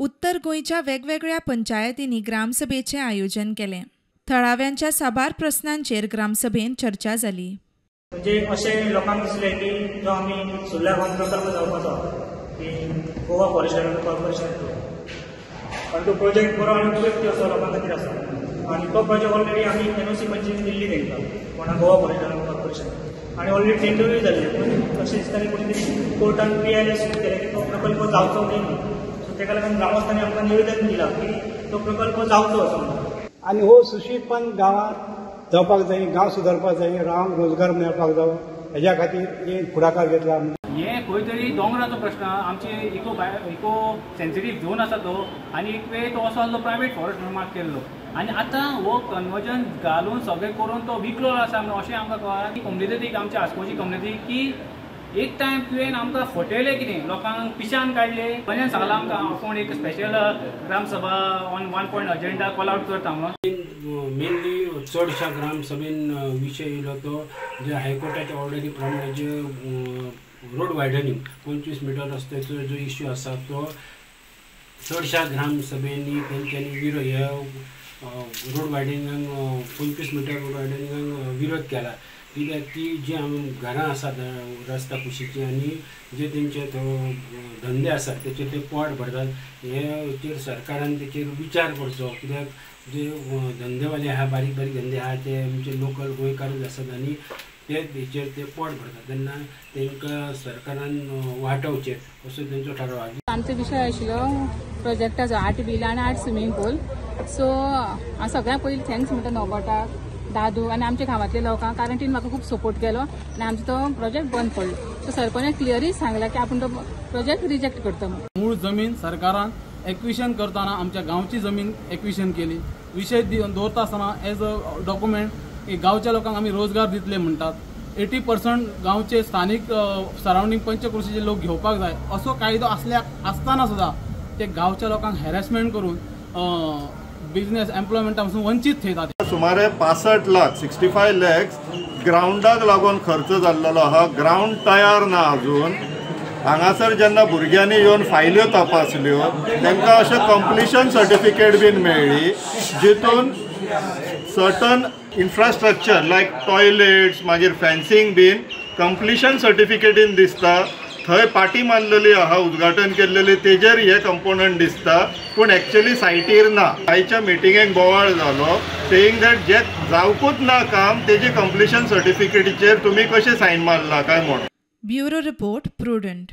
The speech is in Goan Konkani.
उत्तर गोंयच्या वेगवेगळ्या पंचायतींनी ग्रामसभेचें आयोजन केलें. थळाव्यांच्या साबार प्रस्नांचेर ग्रामसभेंत चर्चा जाली. म्हणजे अशें लोकांक दिसलें की जो आमी सुर्ला गांवांत प्रकल्प जावपाचो की गोवा फॉरेस्ट डेव्हलपमेंट कॉर्पोरेशन, पण तो प्रोजेक्ट बरो आनी उपयुक्त असो लोकां खातीर आसा आनी तो प्रोजेक्ट ऑलरेडी आमी एनओसी पंचायतीन दिल्ली तांकां कोणा गोवा फॉरेस्ट डेव्हलपमेंट कॉर्पोरेशन आनी ऑलरेडी टेंडरूय जाल्लें. पूण अशें दिसता की कोणी तरी कोर्टान पीआयएल केलें की तो प्रकल्प जावचो न्ही. सो ताका लागून ग्रामस्थांनी आमकां निवेदन दिलां की तो प्रकल्प जावचो असो म्हणून. आनी हो सुशीलपण गांवांत जावपाक जाय, गांव सुदारपाक जाय, गांवांक रोजगार मेळपाक जावो हेज्या खातीर हे फुडाकार घेतला. हे खंय तरी दोंगराचो प्रश्न, आमचे इको सेन्सिटीव झोन आसा तो, आनी एक वेळ तो असो आसलो प्रायवेट फॉरेस्ट म्हणून मार्क केल्लो आनी आतां हो कन्वर्जन घालून सगळें करून तो विकलो आसा म्हणून अशें आमकां कळ्ळां. कम्युनिटीक, आमच्या आस्कोची कम्युनिटी की एक टायम तुवें आमकां फटयलें कितें, लोकांक पिशान काडले. पंचान सांगलां आमकां आपूण एक special gram sabha on one point agenda call out करता म्हणून. मेनली चडशा ग्रामसभेन विशय येयलो तो जे हायकोर्टाच्या ऑर्डरी प्रमाणे जे रोड वायडनिंग 25 मिटर रस्त्याचो जो इश्यू आसा तो चडशा ग्रामसभेंनी तेंच्यांनी विरोध ह्या रोड वायडनिंगाक 25 मिटर रोड वायडनिंगाक विरोध केला. कित्याक ती जी आमी घरां आसात रस्त्या कुशीची आनी जे तेंचे धंदे आसात तेचेर ते पोट भरतात, हेचेर सरकारान तेचेर विचार करचो. कित्याक जे धंदेवाले आहा, बारीक बारीक धंदे आहा ते आमचे लोकल गोंयकारच आसात आनी ते हेचेर ते पोट भरतात, तेन्ना तांकां सरकारान वाटोवचें असो तेंचो थाराव आसा. आमचो विशय आशिल्लो प्रोजेक्टाचो 8 बिल आनी 8 स्विमींग पूल. सो हांव सगळ्यांत पयलीं thanks म्हणटा नोबटाक, दादू आनी आमच्या गांवांतल्या लोकांक, कारण तिणें म्हाका खूब सपोर्ट केलो आनी आमचो तो प्रोजेक्ट बंद पडलो. सो सरपंचान क्लियरली सांगलां की आपूण तो प्रोजेक्ट रिजेक्ट करता म्हणून. मूळ जमीन सरकारान एक्विशन करतना आमच्या गांवची जमीन एक्विशन केली. विशय दवरता आसतना एज अ डॉक्युमेंट की गांवच्या लोकांक आमी रोजगार दितले म्हणटात. 80% गांवचे स्थानीक सरावंडींग पंचकृशीचे लोक घेवपाक जाय असो कायदो आसतना सुद्दां ते गांवच्या लोकांक हॅरेसमेंट करून बिजनेस एम्प्लॉयमेंटा पासून वंचीत थेयतात. सुमारे 65 लाख 65 लॅक्स ग्रावंडाक लागून खर्च जाल्लो आहा. ग्रावंड तयार ना अजून. हांगासर जेन्ना भुरग्यांनी येवन फायल्यो तपासल्यो तांकां अशें कंप्लिशन सर्टिफिकेट बीन मेळ्ळी जितून सर्टन इन्फ्रास्ट्रक्चर लायक टॉयलेट्स मागीर फेन्सिंग बीन कंप्लिशन सर्टिफिकेटीन दिसता. थंय पाटी मारलेली आहा, उद्घाटन केल्लेली, तेजेर हे कंपोनंट दिसता पूण एक्चुअली सायटीर ना. आयच्या मिटिंगेक बोवाळ जालो सेईंग that जे जावकूच ना काम तेजे कंप्लिशन सर्टिफिकेटीचेर तुमी कशें सायन मारला काय म्हणून. Bureau report, Prudent.